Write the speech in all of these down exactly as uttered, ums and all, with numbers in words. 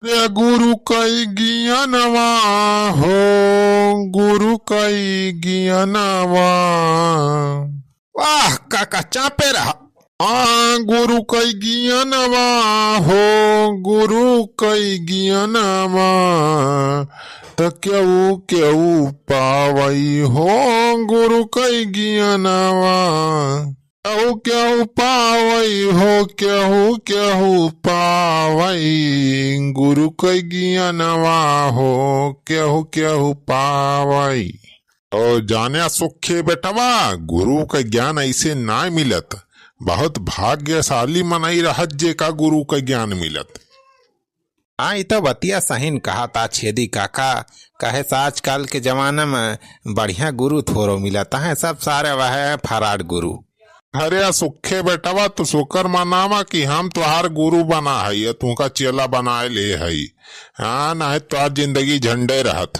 रे गुरु कई ज्ञानवा हो, गुरु कई ज्ञानवा। वाह काका, चापे रहा। आ गुरु कई ज्ञानवा हो, गुरु कई ज्ञानवा, त केहू केहू पावई हो, गुरु कई ज्ञानवा। केहू केहू पावई हो, केहू केहू पावई, गुरु कई ज्ञानवा हो, केहू केहू पावई। तो जाने सुखे बेटवा, गुरु क ज्ञान ऐसे नाय मिलत। बहुत भाग्यशाली मनई रहत जेका गुरु क ज्ञान मिलत। हाँ, ई तो बतिया सहीन कहा ता छेदी काका, कहे से आजकल के जमाना में बढ़िया गुरु थोरो मिलत है, सब सारे वह फराड गुरु। अरे सुखे बेटवा, तू शुक्र मनावा कि हम तोहार गुरु बना है, ये तुमका चेला बनाए ले है। हाँ, ना है तोहार जिंदगी झंडे रहत।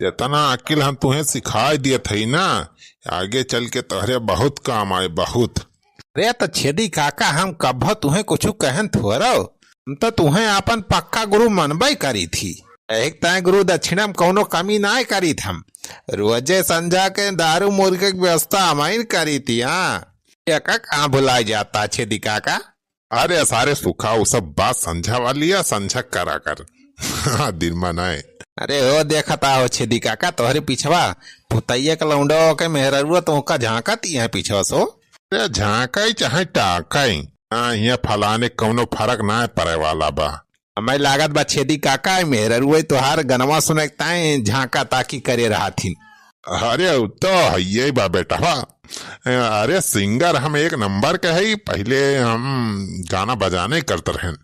जितना अकिल हम तुहें सिखाए दियत हई ना, आगे चल के तोहरे बहुत काम आए, बहुत। अरे त छेदी काका, हम कब्बो तुहें कुछ कहन थोरो, हम तो तुहें आपन पक्का गुरु मनबई करी थी। एक तय गुरु दक्षिणा में कौनो कमी नाय करी थम, रोजे संझा के दारू मुर्गे की व्यवस्था हमाइन करी थी। हाँ, ये का कहाँ भुलाई जाता छेदी काका? अरे सारे सुखा, वो सब बात संझा वाली या संझा करा कर। हाँ, दिन मनाए। अरे ओ देखता हो छेदी काका, तोहरे पिछवा पुतैया के लौंडो के मेहररुआ तो ओका झांकत ही है पिछवा सो। अरे झांकाई चाहे टाकाई, हाँ, यहाँ फलाने कौनो फर्क ना पड़े वाला बा। हमें लागत बा छेदी काका, मेहररुआ तोहार गनवा सुने ताई झांका ताकी करे रहा थी। अरे, उ तो हइये बा बेटवा। अरे, सिंगर हम एक नंबर के हई, पहिले हम गाना बजाने करत रहन।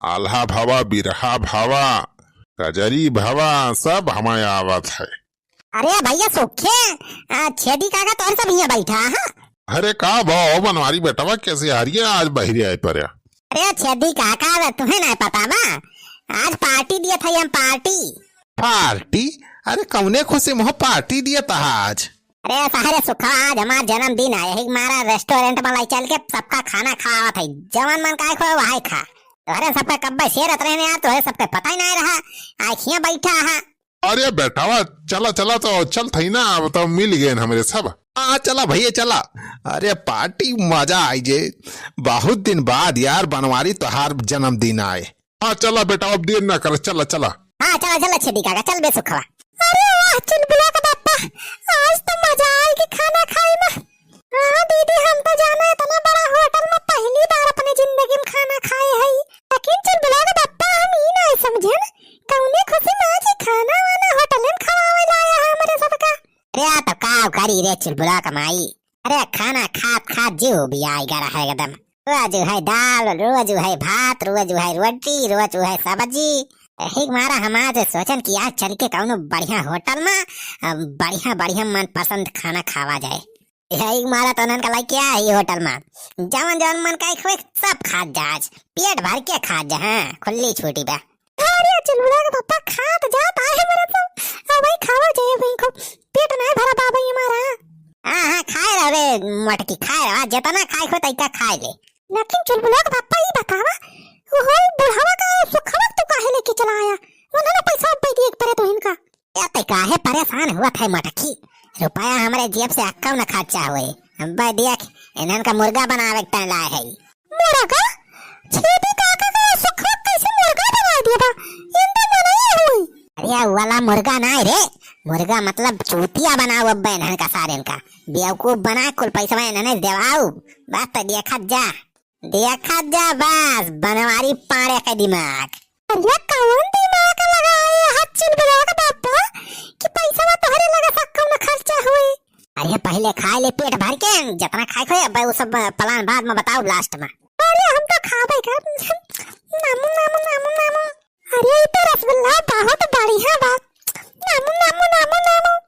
आल्हा भवा, बिरहा भवा, कजरी भवा, सब हमें आवत है। अरे भैया सुखे, आ, छेदी काका तोहर सब हियाँ बैठा है। अरे का भा हो बनवारी बेटवा, कैसे हारिए आज बहिरे आए पड़े? अरे छेदी काका, अब तुम्हें नहीं पता बा, आज पार्टी दिए थे हम, पार्टी। पार्टी? अरे कौने खुशी में हो पार्टी दिए था आज? अरे सारे सुखा, आज हमार जन्मदिन है, यही मारा रेस्टोरेंट में लाई चल के सबका खाना खवावत है, जवन मन काय खोए वही खा। तोहरे सबका कब्बे शेरत रहने यार, तोहरे सबका पता ही नहीं रहा, आज हियाँ बैठा है। अरे बेटावा, चला चला, तो चल थई ना, अब तो मिल गए हमरे सब। हाँ चला भैया चला। अरे पार्टी मजा आई जे, बहुत दिन बाद यार बनवारी तोहार जन्मदिन आए। हाँ चला बेटा, अब देर ना कर, चला चला। हाँ चला चला छेदी काका, चल बे सुखवा। अरे वाह चुलबुला का बापा, आज तो मजा आएगी खाना खाए में। हाँ दीदी, हम तो जाना इतना बड़ा होटल में पहली बार अपने जिंदगी में खाना खाए हई, लेकिन चुलबुला का बापा हम ई ना समझे ना, कौने खुशी में आज ई खाना वाना होटल में खवावे लाया है हमरे सबका। अरे आ तो का करी रे चुलबुला का माई, अरे खाना खात खात जीव भी आएगा रहे एकदम। रोज है दाल, रोज है भात, रोज है रोटी, रोज है सब्जी। यही मारा हम आज सोचन कि आज चल के कौनो बढ़िया होटल में, अ, बढ़िया बढ़िया मनपसंद खाना खावा जाए। यही मारा तो उन्हन का लाइक क्या है ये होटल में, जवन जवन मन का एक सब खात जा आज, पेट भर के खात जा, हाँ, खुली छूटी बा। अरे चुलबुला के पप्पा खात जात आहे मेरे तो, अब भाई खावा जाए भाई को, पेट नहीं भरा बाबा ये मारा। हाँ हाँ खाए रह रे मोटकी, खाए रह, जितना खाए हो तैका खाए ले। लेकिन चुलबुला के पप्पा ये बतावा, वो बुढ़ावा का सुखवा तू काहे लेके चला आया? उन्होंने पैसा अब दे दिए एक परे तो इनका। ए, ते काहे परेशान हुआ था मटकी? रुपया हमरे जेब से अक्कम न खर्चा हुए। अब्बे देख, इन्हन का मुर्गा बनावे के तय लाए है। मुर्गा? छेदी काका का सुखवा कैसे मुर्गा बना दिया बा? इन तो मना ही हुई। अरे, वाला मुर्गा ना है रे। मुर्गा मतलब चूतिया बनाओ अब्बे इन्हन का सारेन का। बेवकूफ बना कुल पैसा इन्हने देवाओ। बस तो देखत जा। देखत जा बस, बनवारी पाड़े के दिमाग। अरे कौन दिमाग लगाए हाथ चुलबुला के बापा कि पैसा तोहरे लगा सक्का में खर्चा हुए। अरे पहले खाए ले पेट भर के, जितना खाए खोए, अब वो सब प्लान बाद में बताओ लास्ट में। अरे हम तो खाबे का। नामू, नामू, नामू, नामू। अरे ई तो रसगुल्ला बहुत बढ़िया बा। नामू, नामू, नामू, नामू।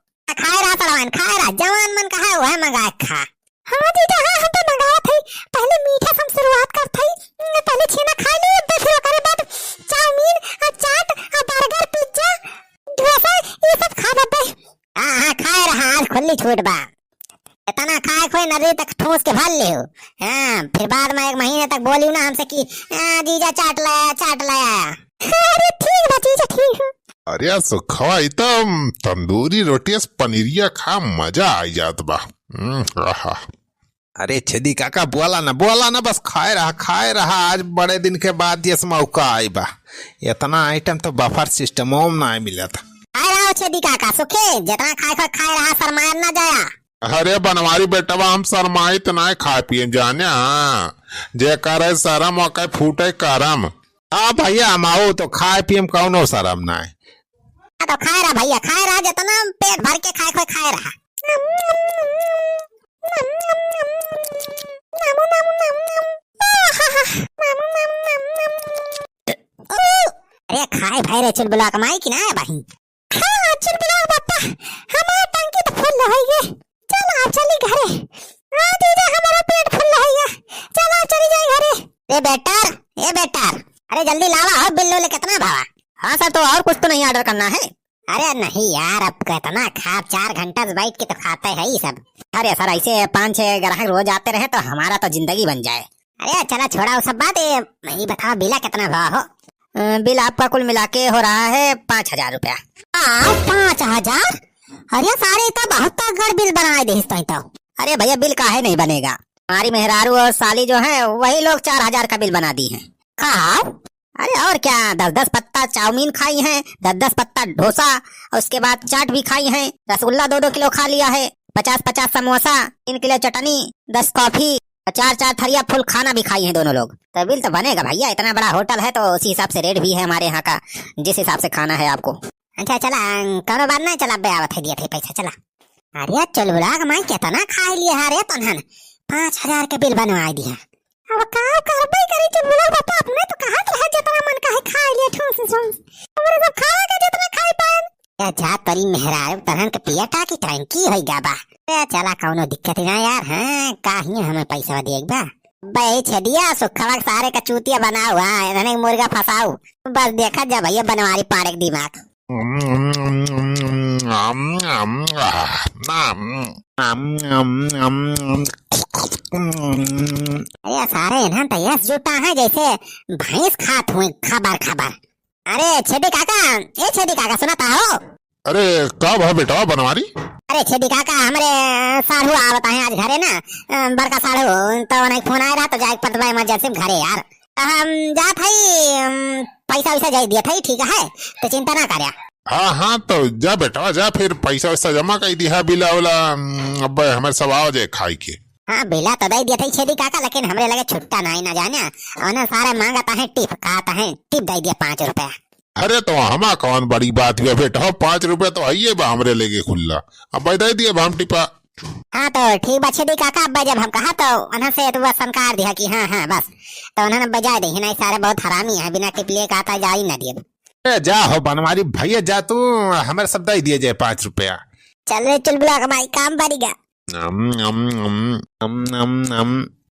खाए रहा सड़वाइन, खाए रहा, जवान मन कहा वह मंगाए खा। हाँ जीजा, हाँ, हम तो मंगावत हई। पहले मीठा से हम शुरुआत करत हई। पहले छेना खा ली, तो फिर ओकरे बाद चाउमीन, आ, चाट, आ, बर्गर, पिज्जा, डोसा, ये सब खा लेबे। हाँ, हाँ, खाए रहा, आज खुली छूट बा। इतना खाए खोए नदी तक ठूस के भर लियो। हाँ, फिर बाद में एक महीने तक बोलियो ना हमसे कि, "आ, जीजा चाट लाया, चाट लाया।" अरे ठीक बा, अरे यार सुखवा, ई त तंदूरी रोटी से पनीरिया खा, मजा आई जात बा। हम्म, आहा। अरे छेदी काका, बोला ना, बोला ना, बस खाए रहा, खाए रहा। आज बड़े दिन के बाद यस मौका आई बा। इतना आइटम तो बफर सिस्टमों में ना मिलत। खाए रहा छेदी काका, सुखे, जितना खाए खाए, खाए रहा, शरमाए ना जाया। अरे बनवारी बेटवा, हम शरमाइत नाय खाए पिए में, जाने, हाँ। जे करे शरम, ओके फूटे करम। हाँ भैया, हम आओ तो खाए पिए में कौनो शरम नाय। हाँ तो खाए रहा भैया, खाए रहा, जितना पेट भर के खाए, खाए, खाए रहा। अरे खाए भाई रे, चुलबुला कमाई कि ना भाई? हाँ, चुलबुला बापा, हमार टंकी तो फुल होइ गए। चल, आ चली घरे। आ जीजा, हमारा पेट फुल होइ गया। चल, आ चली जाए घरे। ए बेटर, ए बेटर, अरे जल्दी लावा हो, बिल लो ले, कितना भावा? हाँ सर, तो और कुछ तो नहीं ऑर्डर करना है? अरे नहीं यार, अब कितना खा, चार घंटा से बैठ के तो खाते हैं ये सब। अरे सर, ऐसे पाँच छह ग्राहक रोज आते रहे तो हमारा तो जिंदगी बन जाए। अरे चला, छोड़ा वो सब बात, ये, ये बताओ बिला कितना भावा हो? अ, बिल आपका कुल मिला के हो रहा है पाँच हजार रुपया। आ, पाँच हजार? अरे सारे, ई तो बहुत तगड़ बिल बनाए देहिस तैं तो। अरे भैया, बिल काहे नहीं बनेगा? हमारी मेहरारू और साली जो है, वही लोग चार हजार का बिल बना दी हैं। का? अरे और क्या, दस दस पत्ता चाउमीन खाई हैं, दस दस पत्ता डोसा, और उसके बाद चाट भी खाई हैं, रसगुल्ला दो दो किलो खा लिया है, पचास पचास समोसा, तीन किलो चटनी, दस कॉफी, और चार चार थरिया फुल खाना भी खाई हैं दोनों लोग। तो बिल तो बनेगा भैया, इतना बड़ा होटल है तो उसी हिसाब से रेट भी है हमारे यहाँ का, जिस हिसाब से खाना है आपको। अच्छा चला, कौनो बात नहीं, चला अबे आवत है, दिया थे पैसा, चला। अरे चुलबुला के माई कितना खाए लिए है रे तोन्हन, पाँच हजार के बिल बनवाए दिया। अब का करबे करी चुलबुला बापा, अपने तो कहत रहे जितना मन कहे खाए लिए ठूस ठूस। हमरे सब खावे के जितना खाए पाएन। ए जा तोरी मेहरारू, तोन्हन के पियटा की टंकी होई गा बा। ए चला कौनो दिक्कत ना यार, हाँ, काहे हमें पैसा देख बा। बे छेदिया, सुखवा के सारे का चूतिया बनाओ, हाँ, इन्हने मुर्गा फंसाओ। बस देखा जा भैया बनवारी पाड़े के दिमाग। अरे सारे इन्हन तो यस जुटा है जैसे भैंस खात हुए खबर खबर। अरे छेदी काका, ए छेदी काका, सुनत हो? अरे का भा बेटा बनवारी? अरे छेदी काका, हमरे साढ़ू आवत हैं आज घरे ना, अ, बड़का साढ़ू, तो उन्हें फोन आए रहा तो जाए के पड़त बा इमरजेंसी में घरे यार। तो हम जात हई, अम, पैसा वैसा जाए दिया था, ठीक है, तो चिंता ना करे। हाँ हाँ, तो जा बेटा जा, फिर पैसा वैसा जमा कर दिया, बिला उला, अम, अब हमारे सब आओ जाए खाए के। हाँ, बिला तो दे दिया था छेदी काका, लेकिन हमरे लगे छुट्टा नहीं ना जाने। उन्हें सारे मांगत हैं टिप, कहत हैं टिप दे दिया पाँच रुपया। अरे तो हमा कौन बड़ी बात बा बेटा, पाँच रुपया तो हइये बा हमरे लगे खुल्ला, अब दे दिया हम टिपा। हाँ तो ठीक बा छेदी काका, अब जब हम कहा तो उन्हें से तो बस सनकार दिया कि हाँ हाँ बस, तो उन्हें बजाय दे, नहीं सारे बहुत हरामी है, बिना टिप लिए कहता जा ही ना दिए। ए जा हो बनवारी भैया जा तू, हमरे सब दे दिए जाए पाँच रुपया। चल रे चुलबुला कमाई, काम बनी गा। नम, नम, नम, नम, नम, नम।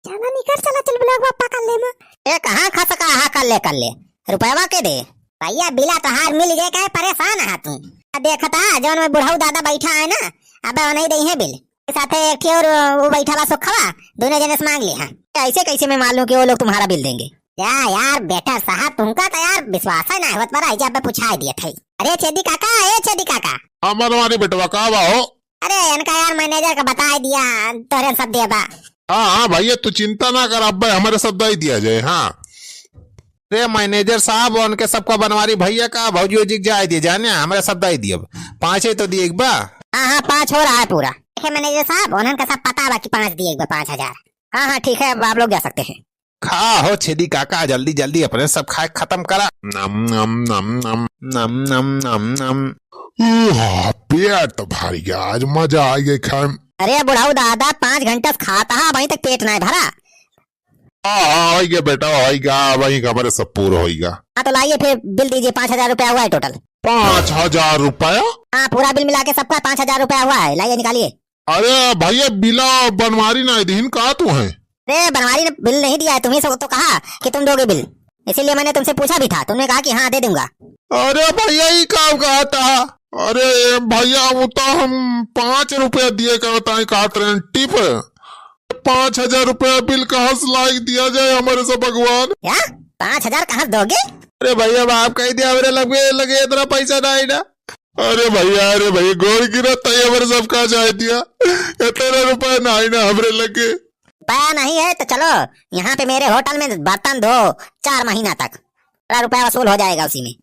चला निकर, चला चुलबुला बापा कर ले माँ। ए, कहाँ खा सका, हाँ, कर ले, कर ले। रुपयवा के दे? भैया, बिला तोहार मिल जाए, काहे परेशान है तू? आ देखता, जौन में बुढ़ऊ दादा बैठा है ना, अबे वो नहीं दे है बिल। के साथे एक ठे और वो बैठा बा सुखवा, दोनों जने से मांग ले, हाँ। ऐसे कैसे मैं मान लूँ कि वो लोग तुम्हारा बिल देंगे? या यार, बेटा साहब, तुमका तो यार विश्वास ही ना होत, पर आई जब पूछा दिए थे। अरे छेदी काका, ए छेदी काका। हाँ, बनवारी बेटवा, का बा हो? अरे, इनका यार मैनेजर का बताए दिया, तोरे सब देबा। हाँ, हाँ भैया, तू चिंता ना कर, अब्बे हमरे सब दे दिया जाए, हाँ। अरे मैनेजर साहब, उनके सबका बनवारी भैया का भौजी उजी के जाए दिए, जाने, हमरे सब दे दिए। पाँचे तो दिए एक बा। हाँ, हाँ, पाँच हो रहा है पूरा। देखे मैनेजर साहब, उन्हन का सब पता बा कि पाँच दिए एक बा, पाँच हजार। हाँ, हाँ, ठीक है, अब आप लोग जा सकते हैं। खा हो छेदी काका, जल्दी जल्दी अपने सब खाए खत्म करा। नम, नम, नम, नम। नम, नम, नम, नम। ऊहा, पेट तो भर गया, आज मजा आ गया खाए में। अरे बुढ़ऊ दादा, पाँच घंटा से खाता है, अभी तक पेट नहीं भरा। हाँ, हाँ, होइगा बेटा, होइगा, वही का हमारे सब पूरा होइगा। हाँ, तो लाइए फिर बिल दीजिए, पाँच हजार रुपया हुआ है टोटल। पाँच हजार रुपया? हाँ, पूरा बिल मिला के सबका पाँच हजार रुपया हुआ है, लाइए निकालिए। अरे भैया, बिला बनवारी ना दीन का तू है? अरे बनवारी ने बिल नहीं दिया है, तुम्ही से तो कहा कि तुम दोगे बिल, इसीलिए मैंने तुमसे पूछा भी था, तुमने कहा कि हाँ दे दूंगा। अरे भैया, ये का कहता? अरे भैया, वो तो हम पाँच रुपया दिए कहता है, कहत रहे टिप। पाँच हजार रुपया बिल कहाँ से लाइक दिया जाए हमारे से भगवान? क्या? पाँच हजार कहाँ से दोगे? अरे भैया, माफ कइ दिया, हमरे लगे, लगे इतना पैसा नाहीं ना। अरे भैया, अरे भैया, गोड़ गिरा तई, हमरे सब का जाए दिया, इतना रुपया नाहीं ना हमरे लगे। रुपया नहीं है तो चलो, यहाँ पे मेरे होटल में बर्तन धो चार महीना तक, सारा रुपया वसूल हो जाएगा उसी में।